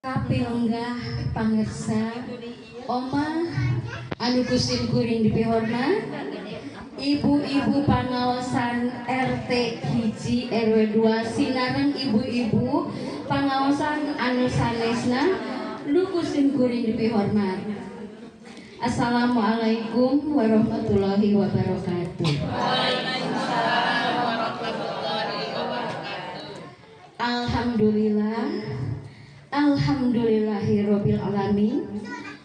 Kapilonggah pangersa Omah anu ku sim kuring dipihormat, ibu-ibu pangaosan RT 1 RW 2 sinareng ibu-ibu pangaosan anu sanesna nu ku sim kuring dipihormat. Assalamualaikum warahmatullahi wabarakatuh. Waalaikumsalam warahmatullahi wabarakatuh. Alhamdulillah, alhamdulillahirabbil alamin,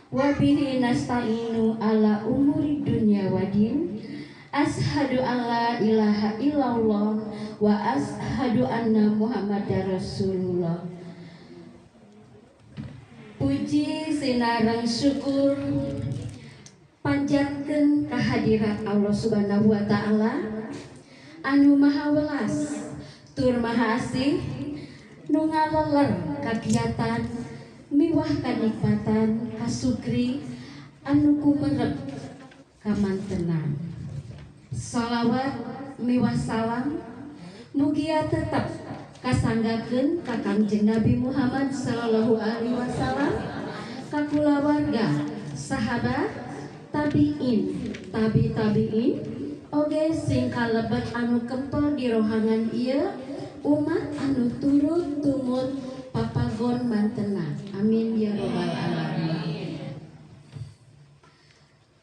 wabihi nasta'inu ala umuri dunya wadin. Ashadu an la ilaha illallah wa ashadu anna Muhammadar Rasulullah. Puji sinareng syukur panjatkeun kehadirat Allah Subhanahu wa Ta'ala anu maha welas tur maha asih, nu ngaleler kagiatan miwah kanikmatan kasukri anu kumerep kamantenan. Salawat miwah salam mugia tetap kasanggakeun ka Kangjeng Nabi Muhammad sallallahu alaihi wasallam, ka kulawarga, sahabat, tabiin, tabi tabiin, oge sing kalebet anu kempel di rohangan ieu umat anu turut tumut papagon mantena. Amin ya robbal alamin.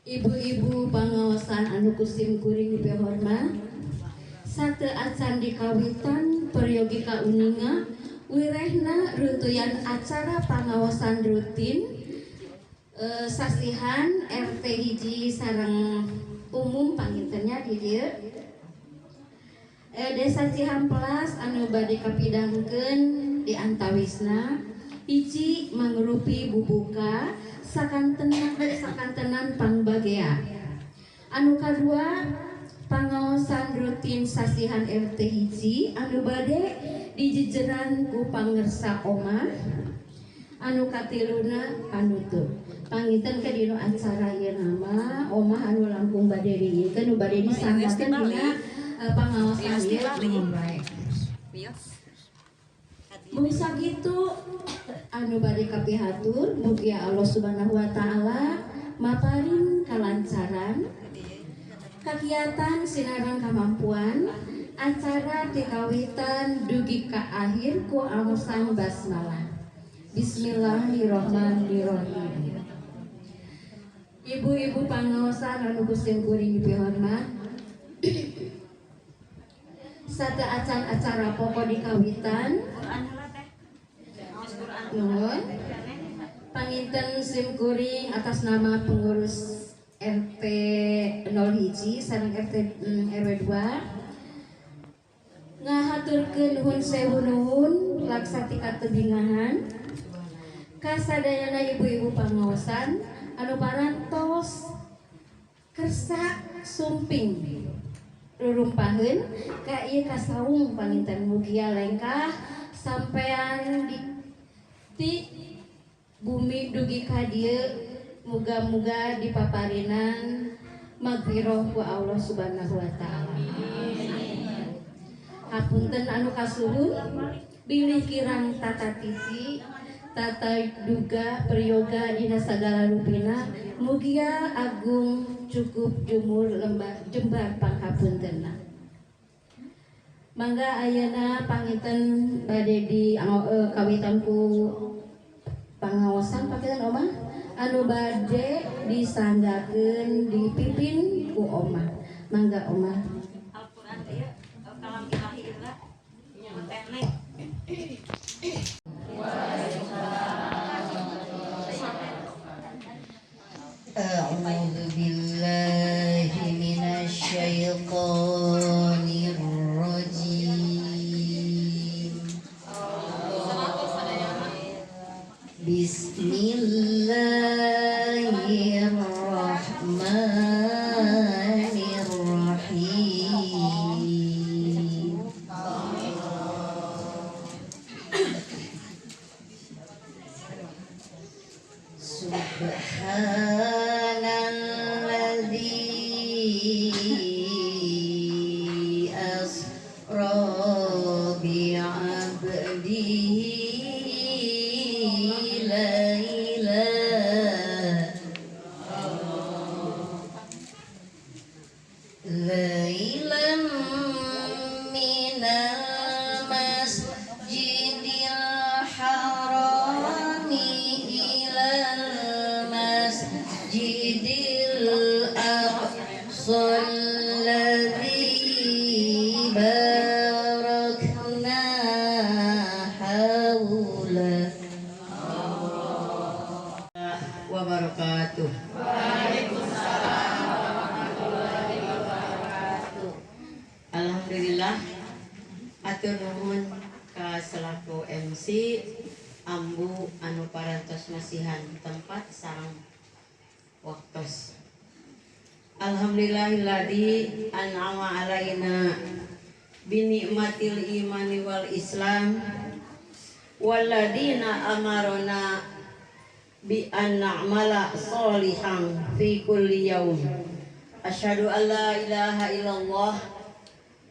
Ibu-ibu pangaosan anu ku sim kuring dipihormat, sateuacan dikawitan peryogi kauninga wirehna runtuyan acara pangaosan rutin sasihan RT 1 sareng umum panginten nya di dieu Desa Cihampelas anu bade kapidangkeun di antawisna hiji mangrupi bubuka sakantenan sakantenan pangbagea, anu kadua pangaosan rutin sasihan RT 1 anu bade dijejeran ku pangersa Omah, anu katiluna panutup. Panginten ke dina acara ieu nama Omah anu langkung bade diinkeun nu bade disanggakeun dina pangaosan ieu umum wae. Mung sakitu anu bade kapihatur. Mugia Allah Subhanahu wa Taala maparin kalancaran kagiatan sinareng kamampuan acara dikawitan dugi ka akhir ku aosan basmalah. Bismillahirrahmanirrahim. Ibu-ibu pangaosan anu ku sim kuring dipihormat, sateuacan acara pokok dikawitan, nuhun, panginten sim kuring atas nama pengurus RT 01 sareng RT RW 2 ngahaturkeun nuhun sewu nuhun laksa ti katebingahan kasadayana ibu-ibu pangaosan anu parantos kersa sumping rurumpaheun ka ieu kasaung. Panginten mugia lengkah sampean di ti bumi dugi ka dieu muga-muga dipaparinan magfirah ku Allah Subhanahu wa Taala. Hapunten anu kasuhun bilih kirang tata titi, tata duga peryoga dina sagala rupina. Mugia agung cukup jumur lembar jembar panghapuntenna. Mangga ayeuna panginten bade di kawitan ku pangaosan panginten Omah anu bade disanggakeun dipimpin ku Omah. Mangga, Omah. Al-Quran ieu kalam ilahi ira teknik. أعوذ بالله من الشيطان الرجيم. بسم الله الرحمن الرحيم. lailan minal masjidil harami ilal masjidil aqsa alladzi barakna haulah wabarakatuh. Waalaikumsalam warahmatullahi wabarakatuh. Alhamdulillah, atur nuhun ka selaku MC Ambu anu parantos masihan tempat sareng waktos. Alhamdulillahilladzi an'ama alaina binikmatil imani wal islam walladina amarona bi an na'mala sholihan fi kulli yaum. Asyhadu an la ilaha illallah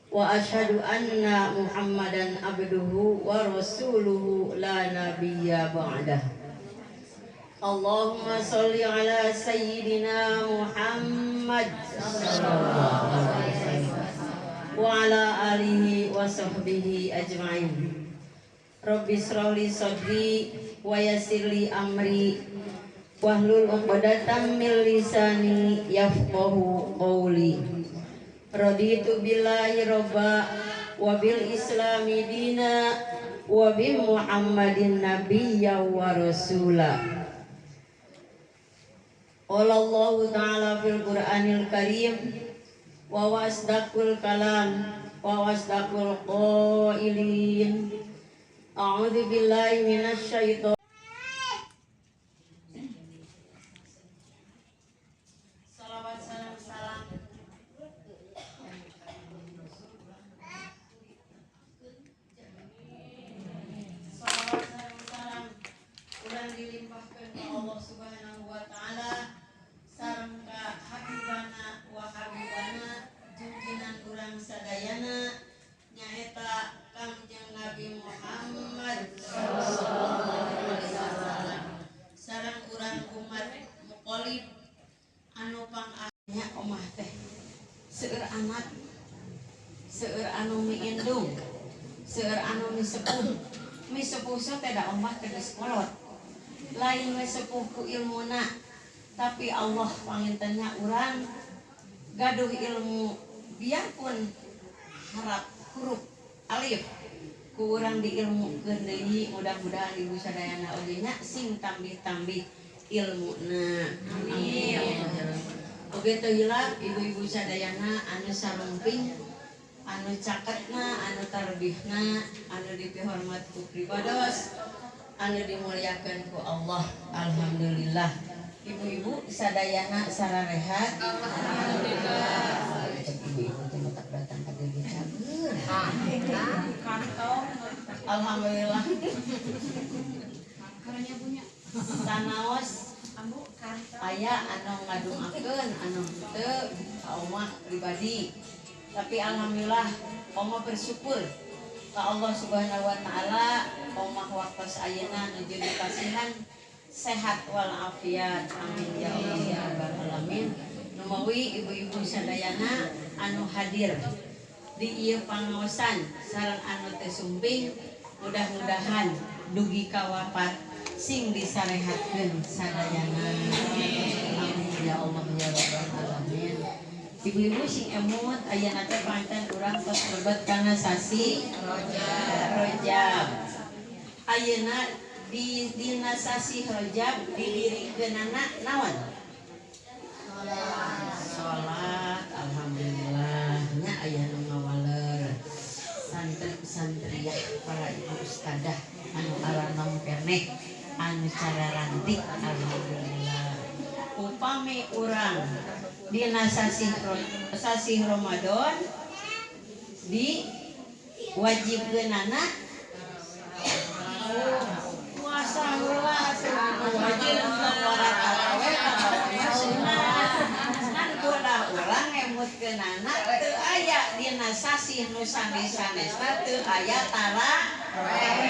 wa asyhadu anna Muhammadan abduhu wa rasuluhu la nabiyya ba'dah. Allahumma sholli ala sayyidina Muhammad sallallahu alaihi wasallam wa ala alihi wa sahbihi ajma'in. Rabbi israh li sadri wa yassir li amri wahlul 'uqdatam min lisani yafqahu qawli. Raditu billahi robba wa bil islami dina wa bi Muhammadin nabiyya wa rasula. Qala Allahu ta'ala fil Qur'anil Karim wa wasdaqul kalam wa wasdaqul qailin. A'udzu billahi minasy syaithanir. Salawat salam salam salawat salam salam urang dilimpahkeun ka Allah Subhanahu wa taala sareng ka habibana wa habibana junjunan urang sadayana nyaeta Kangjeng Nabi Muhammad sallallahu alaihi wasallam sareng urang umat muqallid anu panganya omah teh seueur anak, seueur anu miindung, seueur anu misepuh. Misepuh teh da omah teh geus kolot, lain we sepuh ku ilmuna, tapi Allah pangintennya urang gaduh ilmu biarpun harap huruf alif ku urang diilmukeun deui. Mudah-mudahan ibu sadayana oge nya sing tambih-tambih ilmuna, amin. Oge teu hilap ibu-ibu sadayana anu sarumping, anu caketna, anu tarbihna, anu dipihormat ku pribados, anu dimuliakeun ku Allah. Alhamdulillah ibu-ibu sadayana sararehat. Alhamdulillah. Ibu-ibu teh matak datang ka dieu cager. Alhamdulillah. Sanaos aya anu ngadungakeun anu teu ka omah pribadi, tapi alhamdulillah omah bersyukur ka Allah Subhanahu wa taala, omah waktos ayeuna nuju dipasihan sehat walafiat, amin ya Allah ya rabbal alamin. Numawi ibu-ibu sadayana anu hadir di ieu pangaosan sareng anu teu sumping, mudah-mudahan dugi ka wafat sing disarehatkeun sadayana, amin ya Allah ya rabbal alamin. Ibu-ibu sing emut, ayeuna teh panten urang tos mlebet kana sasi Rajab. Ayeuna di dina sasi Rajab didirikeunana naon? Salat. Alhamdulillah nya aya nu ngawaler santri santriah, para ibu ustadah anu aranom keneh, anu cararantik. Alhamdulillah, upami urang dina sasih sasih Ramadan di wajibkeunana puasa heula, wajib para taraweh, taraweh sunat, ngan kudah urang ngemutkeunana teu aya dina sasih nu sanes-sanesna, teu aya taraweh.